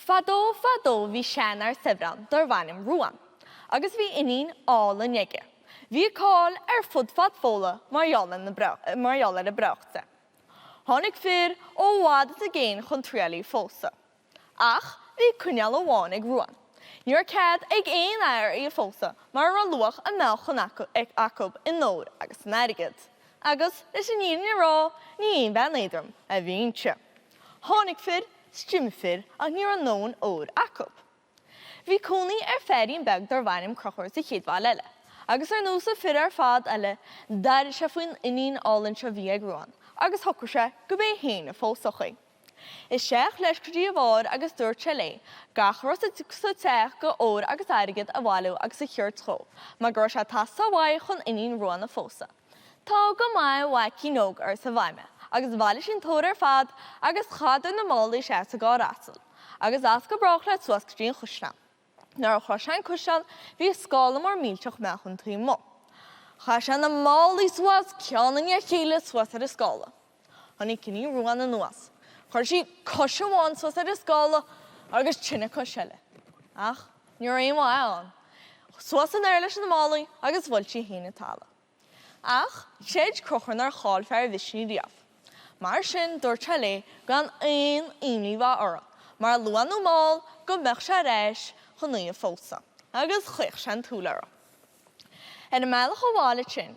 Fadó fadó bhí seanfhear saibhir ann darbh ainm Ruán, agus bhí iníon álainn aige. Bhí a cáil ar fud fad Fódhla mar gheall mar gheall ar a breácht de. Tháinig fir ó i bhfad is i gcéin chun triail í phósadh. Ach bhí coinníoll amháin ag Ruán. Ní raibh cead ag aon fhear í a phósadh mara raibh luach a meáchain acu in ór agus in airgead. Agus, leis an fhírinne a rá, ní aon bhean éadrom a bhí inti. Tháinig fir, 's d'imigh fir ach ní raibh a ndóthain óir acu. Bhí cónaí ar feairín beag darbh ainm Conchúr sa chéad bhaile eile, agus ar nós na fir ar fad eile, d'airigh sé faoin iníon álainn seo a bhí ag Ruán, agus shocraigh sé go b'é féin a phósfadh í. Isteach leis go dtí a mháthair agus dúirt sé léi gach a raibh sa teach go ór agus airgead a bhailiú agus a thabhairt dhó, mar go raibh sé ag teastáil uaidh chun iníon Ruán a phósadh. Tá go maith, a mhaicín óg, arsa a mhaime, agus bhailigh sí an t-ór ar fad agus chaitheadar na málaí isteach sa gcarr asail, agus as go brách leis suas go dtí an chuisleán. Nuair a shroich sé an cuisleán bhí scála mór millteach meáchain taobh amuigh. Chaith sé na málaí suas ceann i ndiaidh a chéile suas ar an scála. Tháinig iníon Ruán anuas. Chuir sí cois amháin suas ar an scála agus ansin an cois eile. Ach ní raibh aon mhaith ann. Suas in aer leis na málaí agus bhuail sí féin an talamh. Ach chreid Conchúr nár chaill fear a mhisnigh riamh. Mar sin, dúirt sé léi gan aon imní bheith uirthi, mar luath nó mall go mbeadh sé ar ais chun í a phósadh. Agus chaoch sé an tsúil uirthi. Ar an mbealach abhaile ansin,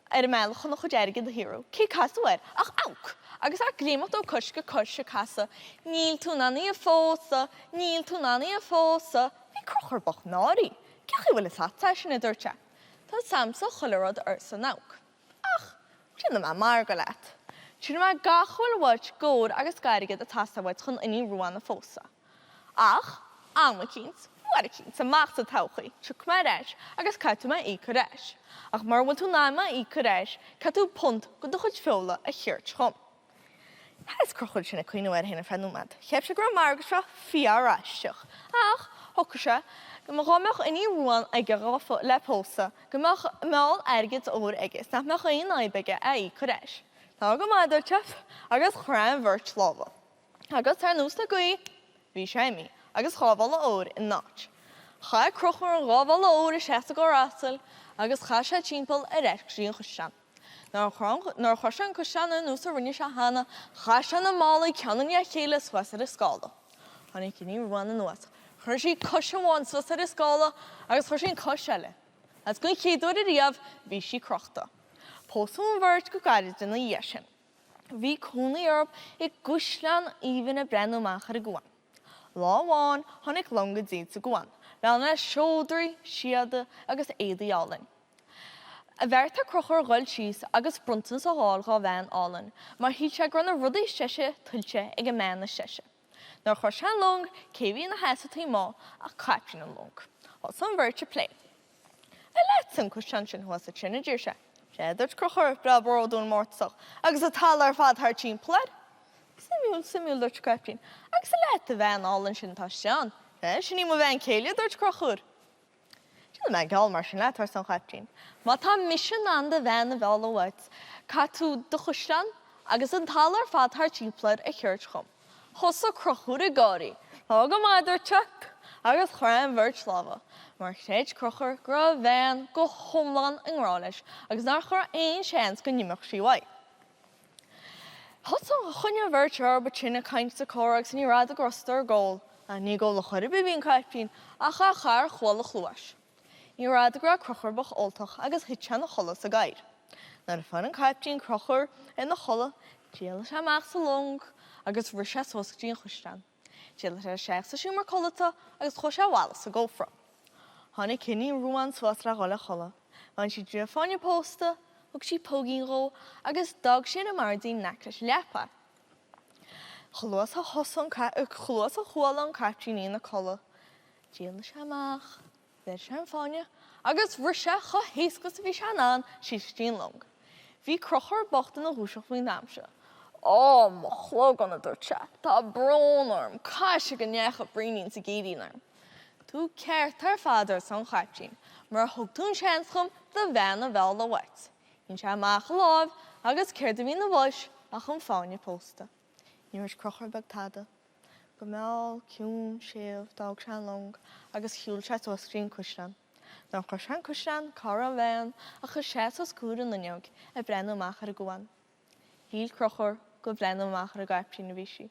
ar an mbealach chun a chuid airgid a shaothrú, cé casadh air ach abhac! Agus é ag léimeacht ó cois go cois ag casadh, Níl tú in ann í a phósadh! Níl tú in ann í a phósadh! Bhí Conchúr bocht náirithe. Cén chaoi a bhfuil fhios a't é sin, a dúirt sé. Tá 'fhios a'msa chuile rud arsa an abhac. Ach déanfaidh mé margadh leat. Tabharfaidh mé gach a bhfuil uait d'ór agus d'airgead ag teastáil uait chun iníon Ruán a phósadh. Ach am eicínt, uair eicínt, amach sa todhchaí, tiocfaidh mé ar ais agus caithfidh tú mé a íoc ar ais. Ach mura bhfuil tú in ann mé a íoc ar ais, caithfidh tú punt de do chuid feola a thabhairt dhom. Sheas Conchúr ansin ag cuimhneamh air féin ar feadh nóiméad. Cheap sé go raibh an margadh seo fíor-aisteach. Ach shocraigh sé go mba dhá mbeadh iníon Ruán aige le pósadh, go mbeadh meall airgid is óir aige is nach mbeadh aon fhadhb aige é a íoc ar ais. Tá go maith, a dúirt sé, agus chraith an bheirt lámha. Agus ar nós na gaoithe, bhí sé imithe, agus dhá mhála óir ina áit. Chaith Conchúr an dhá mhála óir isteach sa gcarr asail agus chaith sé timpeall ar ais go dtí an chuisleán. Nuair a shroich sé an cuisleán ar nós a rinne sé cheana, chaith sé na málaí ceann i ndiaidh a chéile suas ar an scála. Tháinig iníon Ruán anuas. Chuir sí cois amháin suas ar an scála agus chuir sí an cois eile. Agus don chéad uair ariamh bhí sí crochta. Pósadh an bheirt go gairid ina dhiaidh sin. Bhí cónaí orthu i gcuisleán aoibhinn ag breathnú amach ar an gcuan. Lá amháin tháinig long i dtír sa gcuan, lán le seodra, síoda agus éadaí álainn. Bheartaigh Conchúr dhul síos agus bronntanas a fháil dhá bhean álainn, mar shíl sé go raibh na rudaí is deise tuillte ag an mbean is deise. Nuair a shroich sé an long, cé bhí ina sheasamh taobh amuigh ach caiptín an long. Thosaigh an bheirt ag plé. An leatsa an cuisleán sin thuas ansin, a deir sé. Sea, a dúirt Conchúr, breá bródúil mórtasach, agus an talamh ar fad thart timpeall air. Suimiúil, suimiúil, a dúirt an caiptín. Agus an leat an bhean álainn sin atá istigh ann? Sea, sin í mo bhean chéile, a dúirt Conchúr. Déanfaidh mé geall mar sin leat, arsa an caiptín. Má tá mise in ann do bhean a mhealladh uait, caithfidh tú do chuisleán agus an talamh ar fad thart timpeall air a thabhairt dhom. Thosaigh Conchúr ag gáirí. Tá go maith, a dúirt sé, agus chraith an bheirt lámha, mar chreid Conchúr go raibh a bhean go hiomlán i ngrá leis agus nach raibh aon seans go n-imeodh sí uaidh. Thosaigh choinnigh an bheirt orthu ansin ag caint is ag comhrá agus ní fhada go rabhadar ag ól, ach ní ag ól a chor ar bith a bhí an caiptín, ach á chur ar chual a chluais. Ní fhada go raibh Conchúr bocht óltach agus thit sé ina chodladh sa gcathaoir. Nuair a fuair an caiptín Conchúr ina chodladh, d'éalaigh sé amach sa long agus rith sé suas go dtí an chuisleán. D'éalaigh sé isteach sa seomra codlata agus chuaigh sé abhaile sa gcófra. Tháinig iníon Ruán suas le dhul a chodladh. Bhain sí di a fáinne pósta, thug sí póigín dhó agus d'fhág sí ar an mboirdín in aice leis an leapa é. Chomh luath is chomh luath is a chuala an caiptín í ina codladh, d'éalaigh sé amach. Bheir sé an fáinne agus rith sé chomh héasca is a bhí sé in ann síos go dtí an long. Bhí Conchúr bocht ina dhúiseacht faoin am seo. Á, mo chloigeann, a dúirt sé, tá brón orm, caithfidh sé go ndeachaigh braoinín sa gcéirín orm. Tú ceart ar fad, arsa an caiptín, mar thug tú an seans dhom do bhean a mhealladh uait. Shín sé amach a láimh agus céard a bhí ina bhois ach an fáinne pósta. Ní dúirt Conchúr beag tada. Go mall, ciúin, séimh, d'fhág sé an long agus shiúil sé suas go dtí an cuisleán. Nuair a shroich sé an cuisleán, cá raibh a bhean ach ag seasamh os comhair an fhuinneog ag breathnú amach ar an gcuan. Shíl Crochúr gur ag breathnú amach ar an gcaiptín a bhí sí.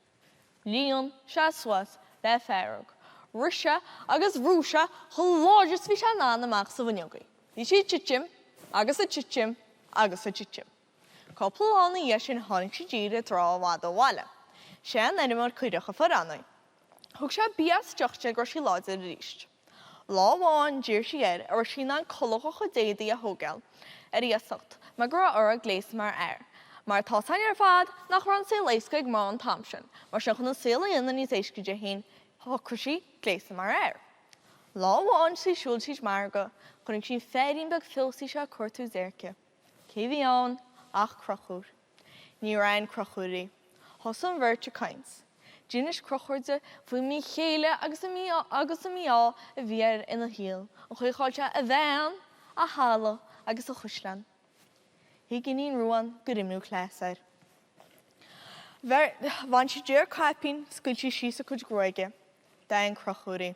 Líon sé suas le fearg. Rith sé agus bhrúigh sé chomh láidir is a bhí sé in ann amach as an bhfuinneog í. Bhí sí ag titim agus ag titim agus ag titim. Cúpla lá ina dhiaidh sin tháinig sí i dtír i dtrá i bhfad ó bhaile. Sé an fheirmeoir cuireach a fuair ann í. Thug sé bia is deoch di go raibh sí láidir arís. Lá amháin d'iarr sí air an raibh sí in ann culaith dá chuid éadaí a thógáil ar iasacht mar go raibh uirthi gléasadh mar fhear. Mar tá 's againn ar fad nach raibh an saol éasca ag mná an t-am sin, mar sin chun an saol a dhéanamh níos éasca di féin shocraigh sí gléasadh mar fhear. Lá amháin is í ag siúl tríd margadh, chonaic sí an féirín beag feosaí seo ag cuartú déirce. Cé bhí ann ach Crochúr. Níor aithin Crochúr í. Thosaigh an bheirt ag caint. D'inis Crochúr di faoin míchéile agus an agus an mí-ádh a bhí air ina shaol, an chaoi a chaill sé a bhean, a thalamh agus a chuisleán. Thuig Iníon Ruadhán gur imríodh cleas air. Bhain sí di ar caipín, scaoil sí síos a cuid gruaige. D'aithin Crochúr í.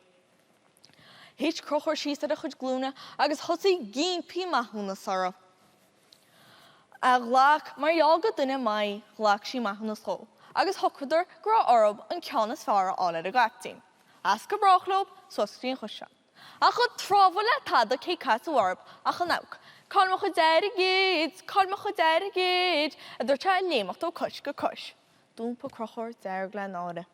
Thit Crochúr síos ar a chuid glúine agus thosaigh ag impí maithiúnas uirthi. A ghlac, mar gheall gur duine maith í, ghlac sí maithiúnas dhó, agus shocraíodar go raibh orthub an ceann is fearr a fháil ar an gcaiptín. As go brách leob, suas go dtí an chuisleán. Ach an tráth le tada cé casadh orthub ach an abhac. Cá'il mo chuid airgid? Cá'il mo chuid airgid? a dúirt sé ag léimeacht ó cois go cois. D'iompaigh Crochúr dearg le náire.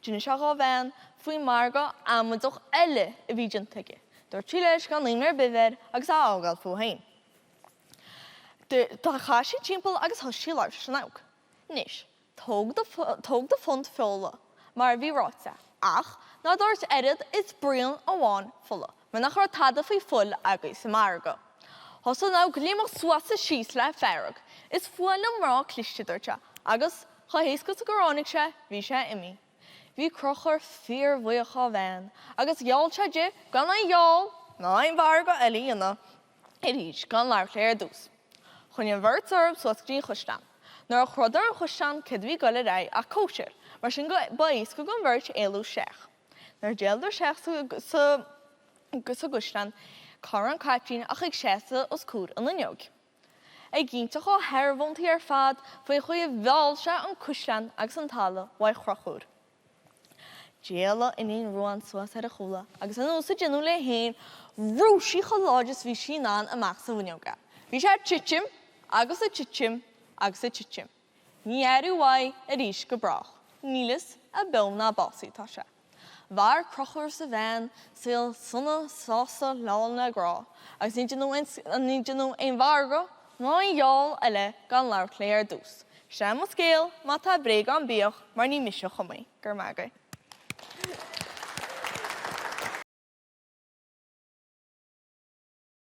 D'inis sé dhá bhean faoin margadh amaideach eile a bhí déanta aige. Dúirt sí leis gan imní ar bith air agus é a fhágáil fúthu féin. Do chas sí timpeall agus thosaigh sí ag labhairt leis an abhac. Anois, tóg do, tóg do phunt feola, mar a bhí ráite, ach ná doirt oiread is braon amháin fola, mar nach raibh tada faoi fuil agaibh sa margadh. Thosaigh an abhac ag léimeacht suas is síos le fearg. Is fuath liom mná cliste, a dúirt sé, agus chomh héasca is gur tháinig sé, bhí sé imithe. Bhí Crochúr fíorbhuíoch dhá bhean, agus gheall sé di gan aon gheall ná aon mhargadh eile a dhéanamh arís gan labhairt léi ar dtús. Choinnigh an bheirt orthub suas go dtí an chuisleán. Nuair a shroicheadar an chuisleán céard a bhí ag goil ar aghaidh ach cóisir, mar sin go ba éasca don bheirt éalú isteach. Nuair a d'éalaíodar isteach sa sa gcuisleán, cá raibh an caiptín ach ag seasamh os comhair an fhuinneog. Ag inseacht dá shearbhóntaí ar fad faoin chaoi a mheall sé an cuisleán agus an talamh uaidh Chrochúr. D'éalaigh Iníon Ruadhán suas ar a chúla agus ar nós a déanadh léi féin, bhrúigh sí chomh láidir is bhí sí in ann amach as an bhfuinneog é. Bhí sé ag titim agus ag titim agus ag titim. Ní aireoidh uaidh arís go brách. Níl fhios a' beo ná básaithe atá sé. Mhair Crochúr is a bhean saol sona sásta lán le grá agus ní déanadh aon mhargadh ná aon gheall eile gan labhairt léi ar dtús. Sin é mo scéal, má tá bréag ann bíodh, mar ní mise a chum é. Go raibh maith agaibh.